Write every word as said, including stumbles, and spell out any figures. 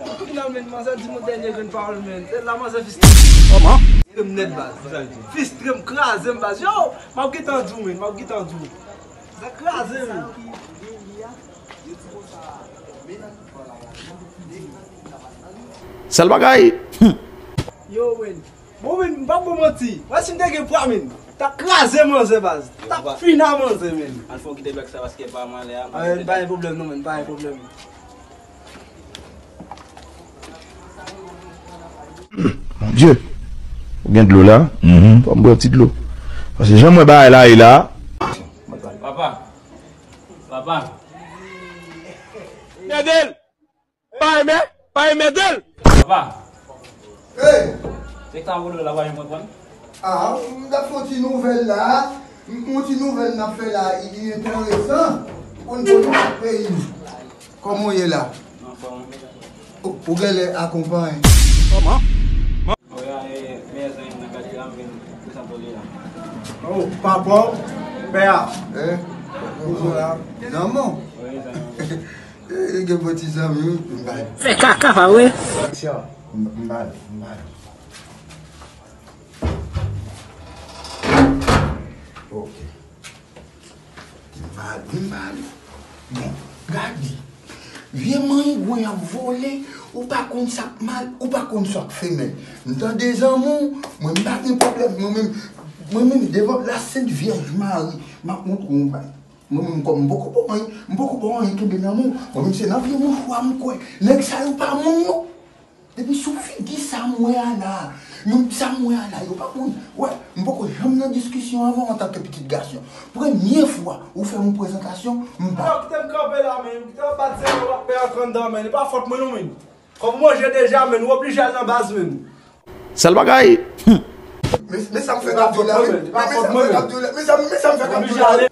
Final, men, manzè di m yon dènye grenn pawòl, men. Se la manzè fistre m nèt, baz. Fistre m, kraze m, baz. Yo, m ap gentan di w, men, m ap gentan di w. Sa kraze, men. Sèl bagay. Yo, men. Bon, men, m p ap ba w manti. Wè, si m te gen pwa, men, t ap kraze manzè, baz. T ap fini ak manzè, men. Al fè w kite bèk sa, paske pa malè a. Ah, men, pa gen pwoblèm, non, men, pa gen pwoblèm. Bondye, ou gen dlo la? Mhm. Fò m bwè ti dlo. Paske jan mwen bagay la ye la. Papa, papa. Mède l! Pa renmen, pa renmen mède l! Papa. Hey! Se ka volo la, pa yon konprann? Ah, m t ap fè yon ti nouvèl la. M, yon ti nouvèl n ap fè la, li, li enteresan. Pou n konnen peyi nou. Kòman w ye la? Anfòm. Ou, ou genlè akonpanye. Kòman? Mwen, e, meyè zanmi m nan katye a, m vin prezante w li la. Oh, papa w, pè a. Eh? Ou la? Zanmi w? Wi, zanmi m. Eh, gen bon ti zanmi, wi. M ba l. Fè kaka, pa vre? M, m ba l, m ba l. Ok. M ba l, m ba l. Bon, gade. Vye manyigwen ap vole, ou pa konn sa k mal, ou pa konn sa k femèl. M tande zanmi w, mwen m pa gen pwoblèm, mwen menm, mwen menm devan la Sent Vyèj Mari, m ap montre w yon bagay. Mwen menm kòm m poko bon anyen, m poko bon anyen kenbe nan men w, mwen menm se nan vye mouchwa m kwè. Nèg sa yo pa moun non. Depi sou figi sa m wè a la, moun sa m wè a la, yo pa moun. Wè, m poko janm nan diskisyon avè w antanke pitit gason. Premye fwa ou fè m yon prezantasyon, m pa. Yo, kite m kanpe la, men. Kite m bat zèl, w ap pè antre anndan, men. E pa fòt mwen, non, men. Kòm ou manje deja, men, ou oblije al nan baz, men. Sèl bagay. Men, men sa m fè k ap di w la, wi. Men, men sa m fè k ap di w la. Men sa, men sa m fè k ap di w la, wi.